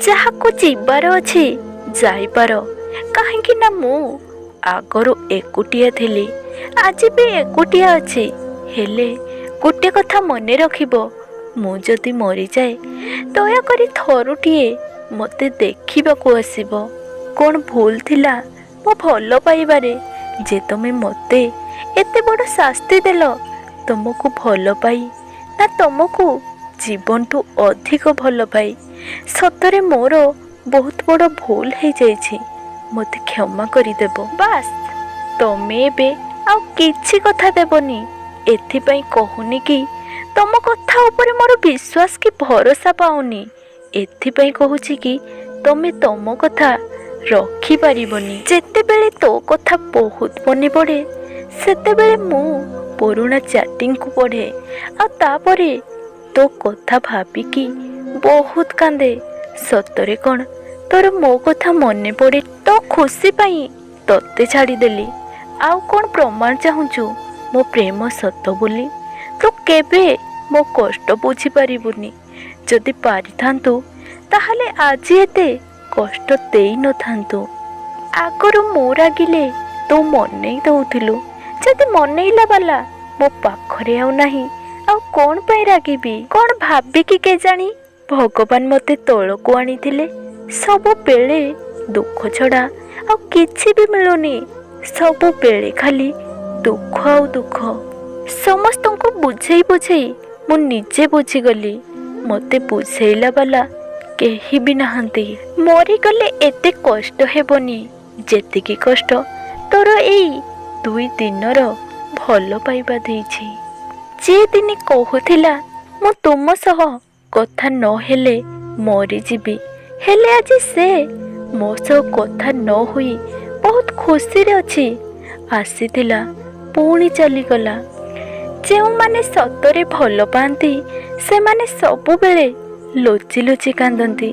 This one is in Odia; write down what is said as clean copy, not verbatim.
ଯାହାକୁ ଯିବାର ଅଛି ଯାଇପାର, କାହିଁକି ନା ମୁଁ ଆଗରୁ ଏକୁଟିଆ ଥିଲି, ଆଜି ବି ଏକୁଟିଆ ଅଛି। ହେଲେ ଗୋଟେ କଥା ମନେ ରଖିବ, ମୁଁ ଯଦି ମରିଯାଏ ଦୟାକରି ଥରୁଟିଏ ମୋତେ ଦେଖିବାକୁ ଆସିବ। କ'ଣ ଭୁଲ ଥିଲା ମୋ ଭଲ ପାଇବାରେ ଯେ ତମେ ମୋତେ ଏତେ ବଡ଼ ଶାସ୍ତି ଦେଲ? ତମକୁ ଭଲ ପାଇ ନା ତମକୁ ଜୀବନଠୁ ଅଧିକ ଭଲ ପାଇ ସତରେ ମୋର ବହୁତ ବଡ଼ ଭୁଲ ହେଇଯାଇଛି, ମୋତେ କ୍ଷମା କରିଦେବ। ବାସ୍, ତମେ ଏବେ ଆଉ କିଛି କଥା ଦେବନି। ଏଥିପାଇଁ କହୁନି କି ତମ କଥା ଉପରେ ମୋର ବିଶ୍ୱାସ କି ଭରସା ପାଉନି, ଏଥିପାଇଁ କହୁଛି କି ତମେ ତମ କଥା ରଖିପାରିବନି। ଯେତେବେଳେ ତୋ କଥା ବହୁତ ମନେ ପଡ଼େ, ସେତେବେଳେ ମୁଁ ପୁରୁଣା ଚାଟିଂକୁ ପଢ଼େ ଆଉ ତାପରେ ତୋ କଥା ଭାବିକି ବହୁତ କାନ୍ଦେ। ସତରେ କ'ଣ ତୋର ମୋ କଥା ମନେ ପଡ଼େ? ତୋ ଖୁସି ପାଇଁ ତତେ ଛାଡ଼ିଦେଲି, ଆଉ କ'ଣ ପ୍ରମାଣ ଚାହୁଁଛୁ ମୋ ପ୍ରେମ ସତ ବୋଲି? ତୁ କେବେ ମୋ କଷ୍ଟ ବୁଝିପାରିବୁନି। ଯଦି ପାରିଥାନ୍ତୁ ତାହେଲେ ଆଜି ଏତେ କଷ୍ଟ ଦେଇନଥାନ୍ତୁ। ଆଗରୁ ମୁଁ ରାଗିଲେ ତୁ ମନେଇ ଦଉଥିଲୁ, ଯଦି ମନେଇଲା ବାଲା ମୋ ପାଖରେ ଆଉ ନାହିଁ, ଆଉ କ'ଣ ପାଇଁ ରାଗିବି? କ'ଣ ଭାବିକି କେଜାଣି ଭଗବାନ ମୋତେ ତଳକୁ ଆଣିଥିଲେ। ସବୁବେଳେ ଦୁଃଖ ଛଡ଼ା ଆଉ କିଛି ବି ମିଳୁନି, ସବୁବେଳେ ଖାଲି ଦୁଃଖ ଆଉ ଦୁଃଖ। ସମସ୍ତଙ୍କୁ ବୁଝେଇ ବୁଝେଇ ମୁଁ ନିଜେ ବୁଝିଗଲି, ମୋତେ ବୁଝେଇଲା ବାଲା କେହି ବି ନାହାନ୍ତି। ମରିଗଲେ ଏତେ କଷ୍ଟ ହେବନି ଯେତିକି କଷ୍ଟ ତୋର ଏଇ 2 ଦିନର ଭଲ ପାଇବା ଦେଇଛି। ଯିଏ ଦିନେ କହୁଥିଲା ମୁଁ ତୁମ ସହ କଥା ନହେଲେ ମରିଯିବି, ହେଲେ ଆଜି ସେ ମୋ ସହ କଥା ନ ହୋଇ ବହୁତ ଖୁସିରେ ଅଛି। ଆସିଥିଲା ପୁଣି ଚାଲିଗଲା। ଯେଉଁମାନେ ସତରେ ଭଲ ପାଆନ୍ତି ସେମାନେ ସବୁବେଳେ ଲୁଚି ଲୁଚି କାନ୍ଦନ୍ତି।